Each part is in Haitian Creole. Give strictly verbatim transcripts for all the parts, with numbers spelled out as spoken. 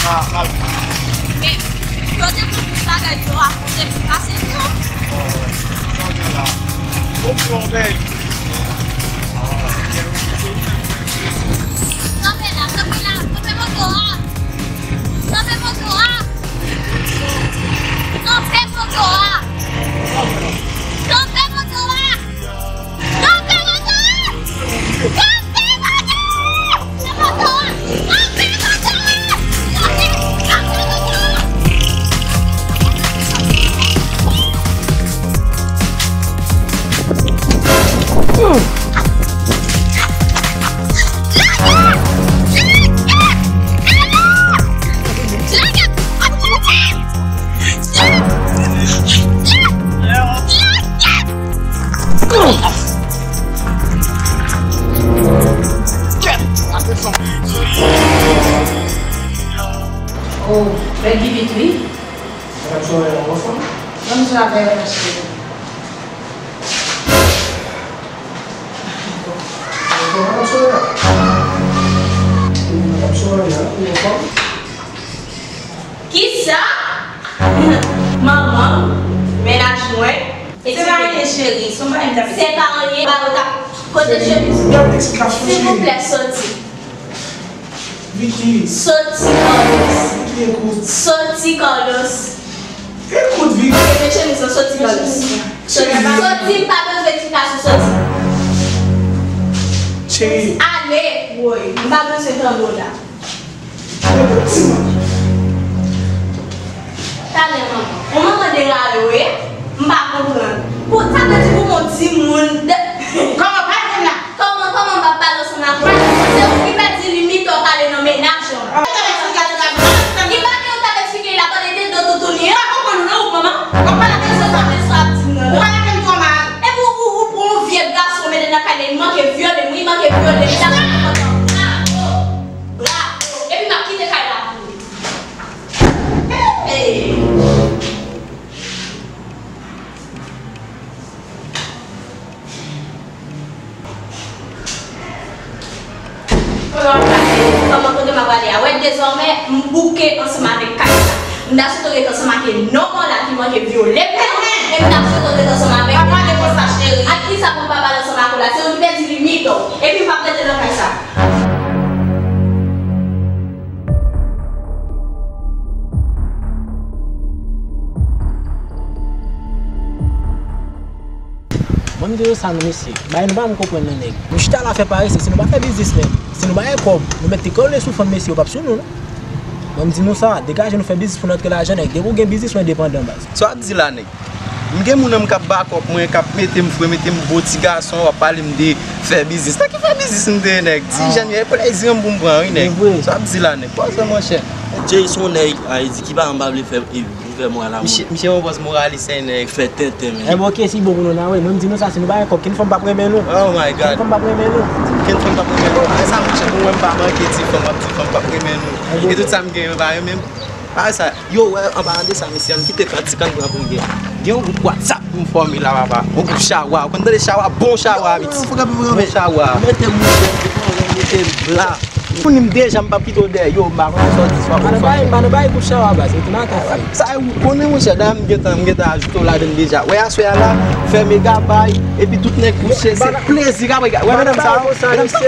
Ah, ah. Men, yo te pran tout bagay yo a kote pou pase tou. Oh, konnen la. Bon, bon, men. Kanpe la, kanpe la, kanpe moto a. Kanpe moto a. Kanpe moto a. Kanpe moto a. Oh, bèl Givit wi. Sa t ap chore la, ou anfòm? Ban m jwe avè w, ma cheri. Ou anfòm, sa t ap chore la? Ou anfòm? Kisa? Manman m, mennaj mwen. Se pa anyen, cheri. Se yon bagay m t ap... Se pa anyen, ba yo t ap kote chemiz. Gade eksplikasyon, cheri. Silvouplè, soti. Vicky. Soti, Carlos. Vicky, ekout. Soti, Carlos. Ekout, Vicky. Mete chemiz lan, soti, Carlos. Soti, soti, m pa bezwen eksplikasyon, soti. Cheri. Ale, woy, m pa bezwen tande w la. Talè manman. Yon manman derale w ye? M pa konprann. Pou, sa vle di pou yon timoun de... Kòman, pa jwenn la? Kòman, kòman m ap pale ansanm ak ou? Se ou ki pèdi limit ou k ale nan mennaj ou. Mwen t ap eksplike tout sa. Ki bagay ou t ap eksplike la, tande de do toutouni an? M pa konprann ou non, ou manman. W ap pale ak m twò mal. Ou pale ak m twò mal. Epi ou, ou, ou pran yon vye gason mete nan kay la, li manke vyole m, li manke vyole m. Bravo! Bravo! Epi m ap kite kay la pou ou. Hey! Kòman kote m ap prale a? Wè, dezòmè, m bouke ansanm avèk kay sa. M ta swete w ret ansanm ak nonm lan la ki manke vyole m nan, e m ta swete w ret ansanm avèk... Pa pale konsa, cheri. Ak kisa pou m pa pale ansanm ak ou la? Se ou ki pèdi limit ou. Epi m p ap rete nan kay sa. Mwen m di yo sa non, mesye. Bagay nou pa janm konprann non, nèg. Nou chita la fè parese, si nou pa fè biznis, nèg. Si nou pa gen kòb, nou mèt te kole sou fanm, mesye, yo p ap sou nou non. Mwen m di nou sa, degaje nou fè biznis pou n antre lajan, nèg. Depi w gen biznis, ou endepandan, baz. Sa w ap di la, nèg? M gen moun nan m k ap bakòp mwen, k ap mete m fre, mete m bon ti gason, w ap pale m de fè biznis. Nan ki fè biznis m te ye, nèg? Ti jèn yo, e plezi an m pou m pran, wi, nèg. Sa w ap di la, nèg? Pòz la, monchè. Jay se yon nèg, Ayiti, ki pa janm pa vle fè, e, gouvèman la. Misye, misye yon bòs moralis, en nèg. Fè tenten, men. Enben, oke, si bon pou nou, n a wè. Mwen, m di nou sa, si nou pa gen kòb, kenn fanm p ap renmen nou. Oh my God. Kenn fanm p ap renmen nou. Kenn fanm p ap renmen nou. E sa, monchè, pou mwen, m pa manke ti fanm, w ap di fanm p ap renmen nou. E tout sa m gen, yo pa renmen m. Pa sa. Yo, wè, an palan de sa, mesye, ann kite kantik, ann pran prive. Gen yon gwoup WhatsApp pou m fòme la, papa. Yon gwoup chawa. Ou konn tande chawa? Bon chawa, piti. Bon chawa. Mete m, mete m la. Pou ni m deja, m p ap kite w dèyè. Yo, m pa konn sòti swa pou swa. M pa nan bay gwoup chawa, baz. Rete nan afè. Sa, ou konnen, monchè, dayè, m gentan, m gentan ajoute w ladann deja. Wè, aswè a la, fè mega bay, epi tout nèg kouche, se plezi k ap regade. Wè, medam sa, medam sa.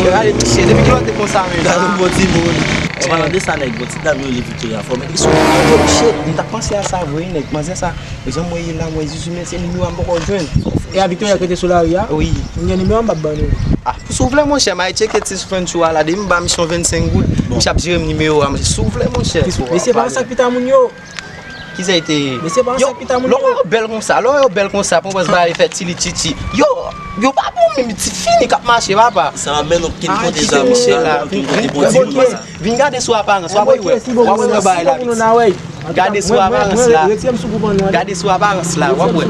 Gade misye, depi kilè w te konsa menm? Gade yon bon timoun. An palan de sa, nèg, bon ti dam yo rele Victoria, fò w mete sou li. Oh shit, m t ap panse a sa vre, nèg. Manzè sa, jan m wè l la, mwen, Zuzu, men se nimewo a m poko jwenn. E a Victoria ki rete sou lari a? Wi. M gen nimewo a, m p ap ban nou. Ah, si w vle, monchè, m al tcheke ti French ou a la, depi m ba misye yon vennsenk goud, misye ap jere m nimewo a, si w vle, monchè. Mesye, pa konsa k pita moun yo. Kisa l te ye? Mesye, pa konsa k pita moun yo. Lè w wè yo bèl konsa, lè w wè yo bèl konsa, pou w panse bagay fè tili titi. Yo, yo pa bon menm, ti fini k ap mache, papa. Sa va mennen w kenn kote zam la, kenn kote bon timoun konsa. Vin gade sou aparans, w ap wè, w ap wè nan bagay la, piti. Gade sou aparans la. Gade sou aparans la, w ap wè.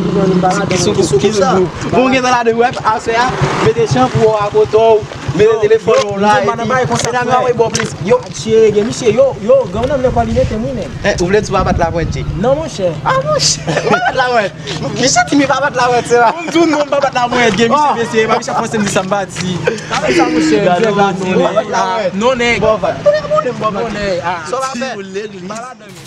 Ki sou, ki sou, ki sou. Bon, gen nan la de wèp, aswè a, mete chanpou a kote w. Mete telefòn ou la, epi medam yo ap voye ba w plis. Yo, Che, gen misye, yo, yo, gang nan vle kò li mete m wi, nèg. Eh, ou vle di w pa bat lapwent, Che? Non, monchè. Ah, monchè, ou pa bat lapwent. Misye di m pa bat lapwent, se pa. M di w non, m pa bat lapwent, gen misye mesye, pa misye fòse m di sa m pa di. Pa fè sa, monchè, nèg la, non, nèg. Ah, non, nèg. Bon, va. Tounen abòne m, bon, va. Non, nèg, ah. Sa w pa fè? Ti boul legliz. Pa ladan, men.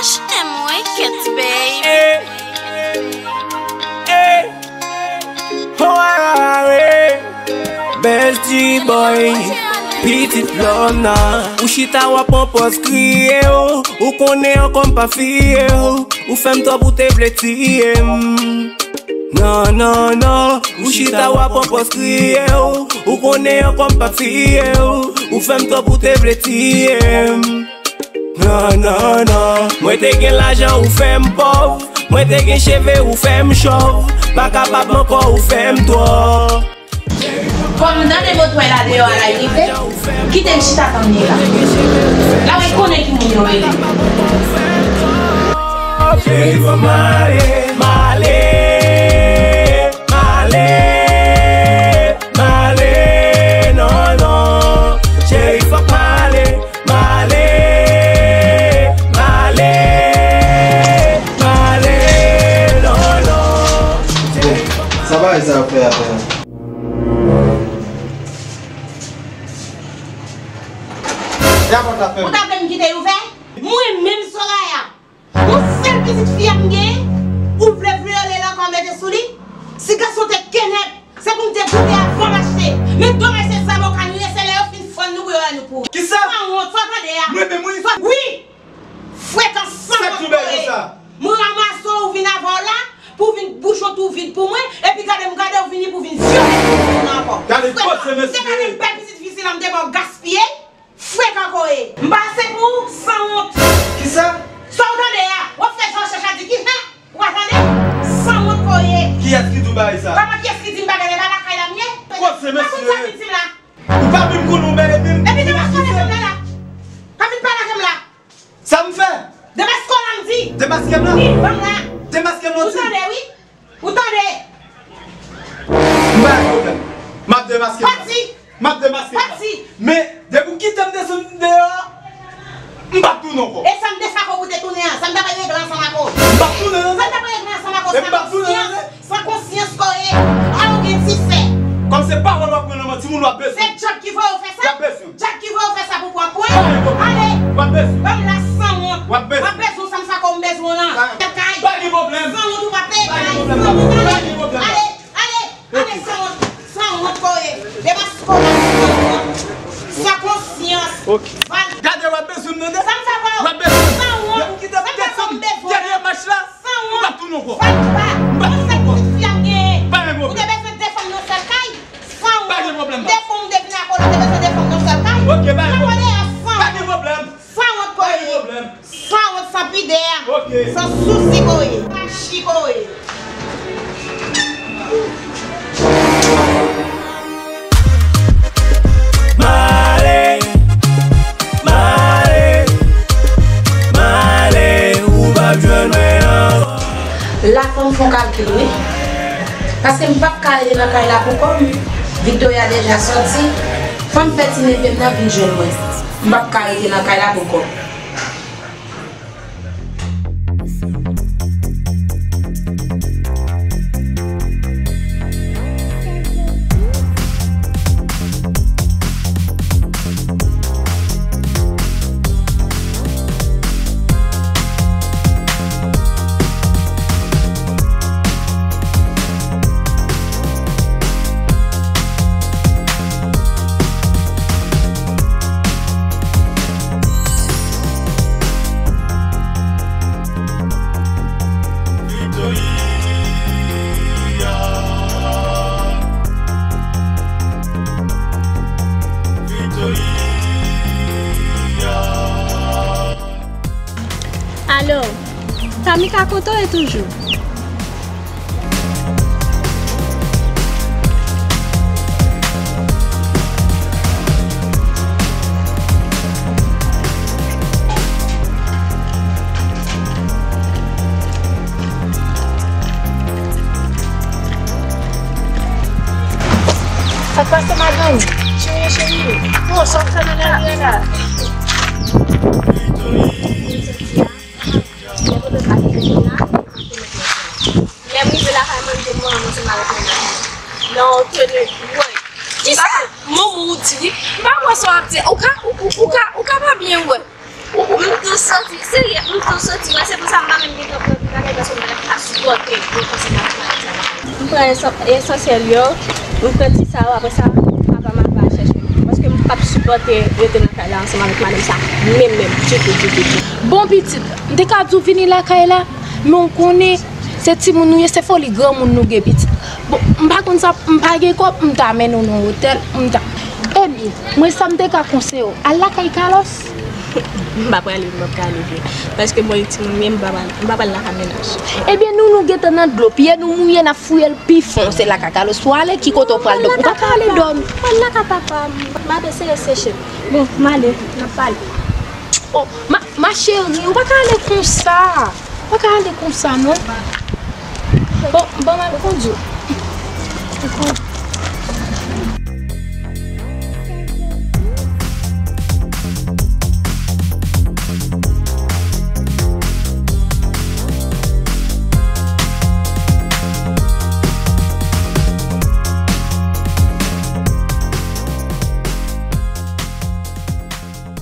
H M Records, baby. Hey, hey. Oh, ah, ah, ah, hey. Bestie boy, pitit lòna. Ou chita w ap pran pòz kriye, oh. Ou konnen ankò m pa fiye, oh. Ou fè m twòp, ou te vle tiye m. Non, non, non, ou chita w ap pran pòz kriye, oh. Ou konnen ankò m pa fiye, oh. Ou fè m twòp, ou te vle tiye m. Non, non, non, mwen te gen lajan, ou fè m pòv. Mwen te gen cheve, ou fè m chòv. Pa kapab ankò, ou fè m twòp. Kòm m tande motwè la deyò a la rive, kite m chita tann li la. La mwen konnen ki moun yo rele. Cheri, fò m ale, m ale, m ale, m ale, non, non. Cheri, fòk m ale, m ale, m ale, m ale, non, non. Bon, sa bagay sa yo fè atè a. Ou ta vle m kite l ouvè? Mwen menm Soraya, yon sèl pitit fi a m genyen, ou vle vyole l ankò mete sou li? Si gason te kenèp, se pou m te goute avan m achte. Men domaj se zam yo ka nou ye, se lè yo fin fann nou pou yo wè nou kouri. Kisa? Sanwont, sa w tande a? Mwen menm wi? Wi! Frekan sanwont koye. Mwen ranmase w, ou vin avè w la, pou w vin bouch ou tou vid pou mwen, epi gade m gade w vini pou vin vyole pitit moun nan ankò. Gade koze mesye. Se pa de bèl pitit fi sila m te ba w gaspiye. Frekan koye. M pase pou ou, sanwont. Kisa? Sa w tande a? W ap fè jan w chèche a di ki, hen? Ou pa tande? Sanwont koye. Kiyès ki di w bagay sa? Kòman kiyès ki di m bagay la? E pa lakay la m ye? Koze mesye. Pa konn sa pitit la. Ou pa vin konnen w bèl epi m. Epi demaske w la la. Ka vin pale avè m la. Sa m fè? Demaske w la m di. Demaske m la? Wi, ban m la. Demaske m la di. Ou tande wi. Ou tande? M pa gen pwoblèm. M ap demaske m la. Pati. M ap demaske m la. Pati. Men, depi w kite m desann deyò a, m p ap tounen ankò. E sa m te sa ko pou te tounen an? Sa m ta pral regle ansanm ak ou? M p ap tounen ankò. Sa m ta pral regle ansanm ak ou? Sa konsyans. San konsyans koye, a ou gen ti sè. Kòm se pawòl w ap pran nan men timoun w ap bezwen. Se djab ki voye w fè sa? W ap bezwen. Djab ki voye w fè sa pou pran pwen? Pa gen pwoblèm. Ale. W ap bezwen. Ban m la sanwont. W ap bezwen. M ap bezwen w, sa m sa ko m bezwen w lan. Pa gen pwoblèm. Sanwont ou pa peye kay. Pa gen pwoblèm. Sanwont, ale. Pa gen pwoblèm. Ale, ale, ale sanwont. Sanwont koye. Demaske w la sanwont. San konsyans. Ok. Gade w ap bezwen m tande. Sa m sa ko? W ap bezwen m. Sanwont. Depi w kite m desann dènye mach la. Sanwont. M p ap tounen ankò. Fatra. M p ap tounen ankò. Yon sèl pitit fi a m genyen. Pa gen pwoblèm. Ou te bezwen de fanm nan sèl kay? Sanwont. Pa gen pwoblèm. De fanm, de vin ak ou, ou te bezwen de fanm nan sèl kay? Ok, pa gen pwoblèm. Sanwont. Pa gen pwoblèm. Sanwont koye. Pa gen pwoblèm. Sanwont, san pidè. Ok. San sousi koye. Machi koye. M ale, m ale, m ale, ou p ap jwenn mwen ankò. La fò m fè yon kalkil wi. Paske m p ap ka rete nan kay la pou kò m. Victoria deja sòti. Fò m fè ti neve m nan vin jwenn mwen. M p ap ka rete nan kay la pou kò m. Alo, Tamika, kote w ye toujou? Cheri, bon, sa w fè nan lari a la? Lè m rive lakay mwen, m te pran ansanm avèk mennaj mwen. Nan yon teni, woy. Kisa? Manman ou di, m pa wè sa w ap di. Ou ka, ou, ou, ou ka, ou ka pa byen wè. Ou, ou, m tou soti, serye, m tou soti. Wè, se pou sa m pa menm gentan pran tout bagay, paske m pa t ap ka sipòte yo konsa nan travay sa. M pran esan-, esansyèl yo, m pran ti sa yo, apre sa, papa m al va chèche m. Paske m p ap sipòte rete nan kay la ansanm avèk madanm sa, menm, menm, ditou, ditou, ditou. Bon, pitit, m te ka di w vini lakay la, men w konnen, se timoun ou ye, se foli granmoun nou gen, pitit. Bon, m pa konn sa, m pa gen kòb, m ta mennen w nan otèl, m ta. Ebyen, mwen sa m te ka konseye w, al lakay Carlos. M pa prale, m p ap ka ale vre. Paske bon, e timoun m ye, m pa pral, m pa pral lakay mennaj. Ebyen, nou, nou gentan nan dlo, pye nou mouye, n ap fouye l pi fon, se lakay Carlos pou ale, ki kote w pral dòmi? Ou pa ka ale dòmi. Mwen lakay papa m, m ap eseye seche. Bon, m ale, n ap pale. Oh, ma, ma chérie, ou pa ka ale konsa. Ou pa ka ale konsa, non. Bon, ban m al kondui.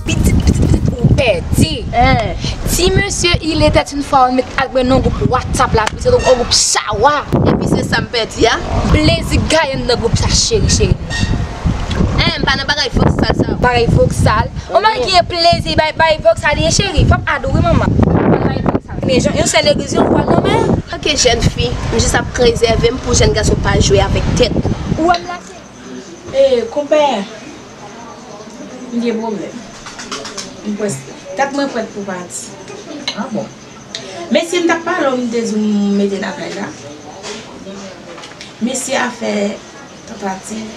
Pitit, pitit, pitit, ou pèdi. Ti mesye, il était une fois, ou met al mwen nan gwoup WhatsApp la, pitit, yon gwoup chawa. Epi se sa m pèdi a. Plezi gaye m nan gwoup sa, cheri, cheri. Hein, m pa nan bagay voksal sa. Bagay voksal. Ou mèt gen plezi, bay, bay voksal ye, cheri. Fòk adore manman. Bay voksal. Men jan, yon sèl legliz, yon pral nan men. Anke jèn fi, m jis ap prezève m pou jèn gason pa jwe avèk tèt. Ou wè m la, cheri? E, konpè, m gen pwoblèm. M prèske, tèt mwen prèt pou pati. Ah bon? Mesye m t ap pale w, m te di w m mete lakay la. Mesye a fè tantativ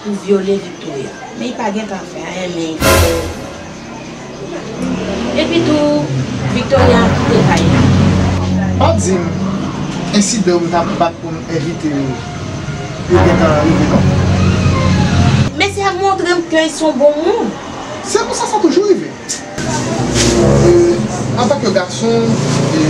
pou vyole Victoria. Men li pa gentan fè anyen, men li fè. Epi tou, Victoria kite kay la. Pa di m, ensidan yo m t ap bat pou m envite yo, yo gentan rive non. Mesye a montre m ke l se yon bon moun. Se konsa sa toujou rive. E, antanke gason, e,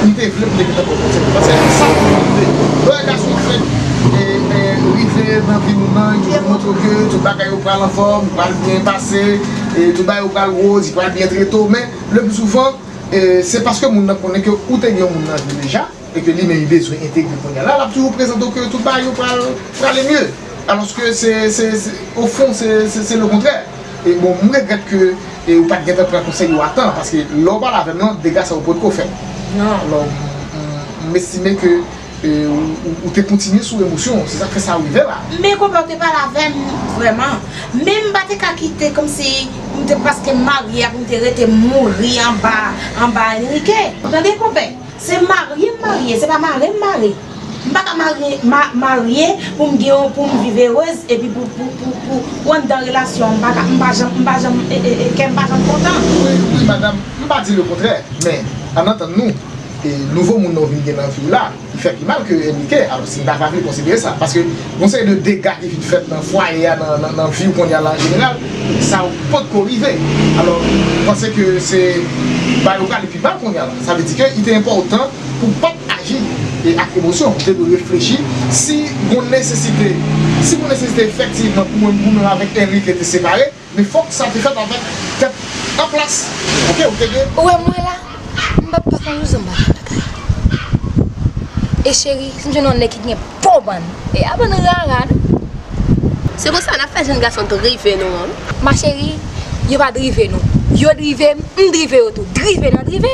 m te vle pou te gentan pran konsèy. Paske sa toujou rive. Lè yon gason fèk, e, e, rive nan vi moun nan, li toujou montre w ke tout bagay yo pral anfòm, li pral byen pase, e tout bagay yo pral woz, li pral byen trete w. Men, le pli souvan, e, se paske moun nan konnen ke ou te gen yon moun nan vi deja. E ke li menm li bezwen entegre kounye a la, l ap toujou prezante w ke tout bagay yo pral prale mye. Alòske se, se, se, o fon, se, se, se le kontrè. E bon, m regrèt ke, e, ou pa t gentan pran konsèy yo a tan, paske lè w pale avè m lan, dega sa yo potko fèt. Non. Alò, m, m, m estime ke, e, ou, ou, ou te kontinye sou emosyon, se sa k fè sa rive la. Men konpè, w te pale avè m vrèman. Men m pa te ka kite kòmsi m te prèske marye, apre m te rete mouri anba, anba Enrique. Tande, konpè? Se marye m marye, se pa mare m mare. M pa ka mare, ma-, marye pou m gen yon, pou m viv erez, epi pou, pou, pou, pou, pou anndan relasyon, m pa ka, m pa janm, m pa janm, e, e, e, kè m pa janm kontan. Wi, wi, madanm, m pa di lekontrè, men, ann antann nou, e, nouvo moun nan w vin gen nan vi w la, li fè pi mal ke Enrique. Alò, si m ta va vle konsidere sa, paske gon seri de dega ki vin fèt nan fwaye a, nan, nan, nan vi w kounye a la an jeneral, sa yo potko rive. Alò, m panse ke se bagay yo prale pi mal kounye a la. Sa vle di ke li te enpòtan pou w pa t aji e ak emosyon. Ou te dwe reflechi si gon nesesite, si gon nesesite efektivman pou mwen, pou mwen avèk Enrique te separe, men fòk sa te fèt avèk tèt an plas. Oke, ou te gen. Ou wè mwen la, m p ap pa konn jounen m pa vin lakay. E cheri, si m jwenn yon nèg ki gen bon bann, e a bann rara, non? Se konsa n ap fè jèn gason drive nou an. Ma chérie, yo pa drive nou. Yo drive m, m drive yo tou. Drive nan drive.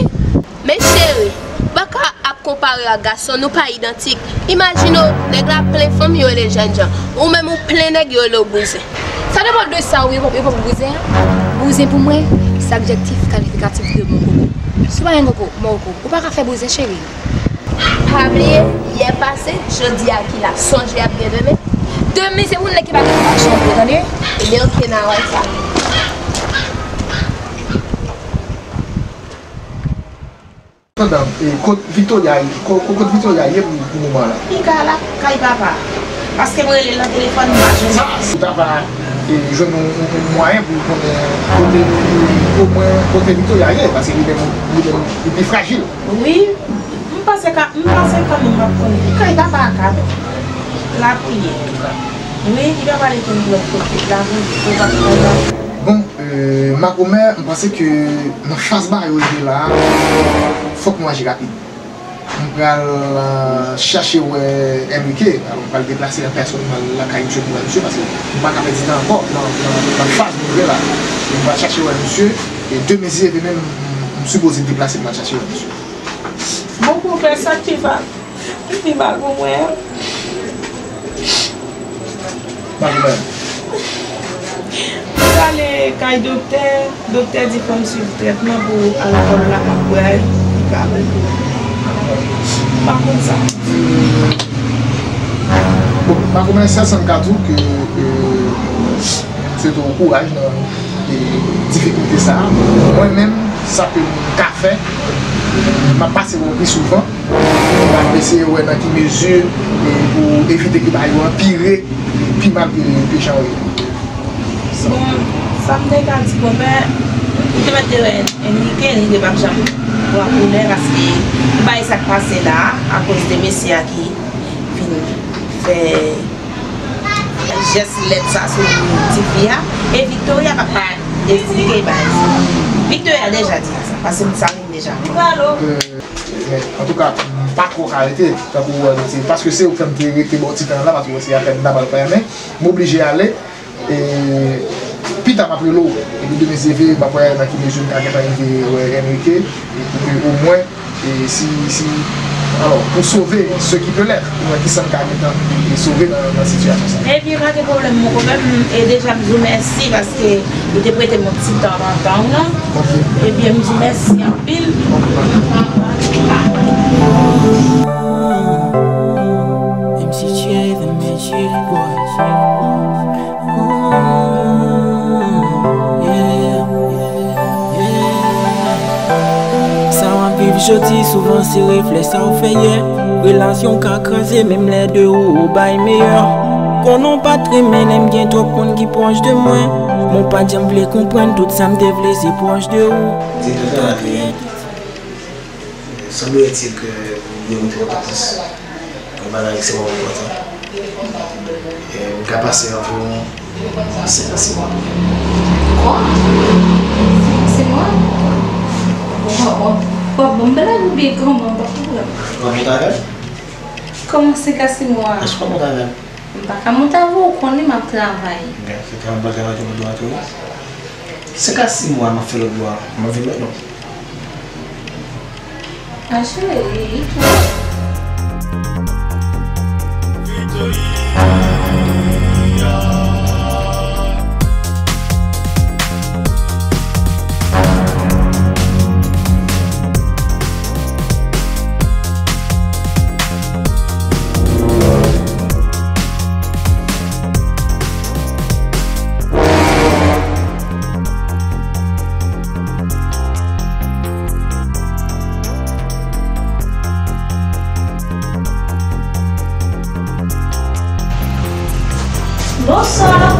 Men cheri, ou pa ka ap konpare ak gason, nou pa idantik. Imajine w, nèg la plen fanm, yo rele l jènjan. Ou menm ou plen nèg, yo rele w bouzen. Sa depann de sa ou ye, yo pa pou bouzen an. Bouzen pou mwen, se adjektif kalifikatif de mon koko. Si w pa gen koko, mon koko, ou pa ka fè bouzen, cheri. Pa bliye, yè pase, jodi a ki la, sonje ap gen demen. Demen se pou nèg ki pa gen konpaksyon pou yo, tande? Ebyen, oke, n a wè sa. Madanm, e, kot Victoria ye? Ko-, ko-, kot Victoria ye pou, pou moman la? Li ka la kay papa. Paske m rele l nan telefòn, m pa jwenn. Sa, si w ta va E jwenn yon, yon, yon mwayen pou l konnen kote li, omwen kote Victoria ye, paske li menm, li menm, li pi frajil. Wi, m panse ka, m panse kanmenm m ap konnen. Kay papa a ka menm. La pou l ye, antouka. Wi, li pa pale tou lòt kote. La pou l, pou l pa pale. Bon, euh, makomè, m panse ke nan faz bagay yo ye la, fòk nou aji rapid. M pral, euh, chache wè Enrique. Alò, m pral deplase an pèsòn, m al lakay misye pou wè misye, paske m pa ka pèdi tan ankò nan, nan, nan faz nou ye la. M pral chache wè misye, e demen si Dye vle menm, m, m sipoze deplase m al chache wè misye. Bon, konpè, sa k pi mal, ki pi mal pou mwen an. Makomè. Mwen t ale kay doktè, doktè di fò m swiv trètman pou alkòl la m ap bwè a, li pa bon pou mwen. M pa konn sa. Bon, makomè, sèl sa m ka di w ke, euh, m swete w kouraj nan, e, difikilte sa a. Mwen menm, sa ke m ka fè, m ap pase wè w pi souvan. M ap eseye wè nan ki mezi, e, pou evite ke bagay yo anpire pi mal ke, ke jan yo ye. Bon, sa m te ka di konpè, m te mèt te wè Enrique, Enrique p ap janm pran koulè, paske m pa wè sa k pase la a, akoz de mesye a ki vin fè jès lèd sa sou ti fi a, e Victoria p ap pa esplike bagay sa. Victoria deja di sa, paske m sa vin deja. Euh, men, antouka, m pa twò ka rete, tankou w wè, se, paske se ou k fè m te rete bò ti tan an la, paske w wè se afè m ta pral fè a, men m oblije ale. E pita m ap rele w. Epi demen si Dye vle, m ap wè nan ki mezi m ka gentan rive wè Enrique, e pou ke omwen, e si, si, alò, pou sove ce qui peut l'être, pou wè kisa m ka gentan e sove nan, nan sitiyasyon sa. Ebyen, pa gen pwoblèm, mon konpè, m, e deja m di w mèsi paske ou te prete m yon ti tan nan tan w nan. Ok. Ebyen, m di w mèsi anpil. M C J, the Magic Boy. Sa w ap viv jodi, souvan se reflè sa w fè yè. Relasyon ka kraze, menm lè de ou, ou bay meyè. Konnen w pa t renmen lè m gen twòp moun ki pwòch de mwen. Men w pa t janm vle konprann, tout sa m te vle, se pwòch de ou. Direktè Fernand Pierre, semblerait-il que vous voulez monter en puissance. Yon bagay ekstreman enpòtan. E m ka pase anviwon senk a sis mwa. Kwa? Senk a sis mwa? Bon, w ap, w ap ban m blag oubyen kòman? M pa konprann. W ap monte avè m? Kòman senk a sis mwa? Èske w ap monte avè m? M pa ka monte avè w, ou konnen m ap travay. Gen, se travay, m pral travay tou, m ap travay tou. Senk a sis mwa, m ap fè lòt bò a. M ap vin mentnan. A cheri, li twòp. Bonswa.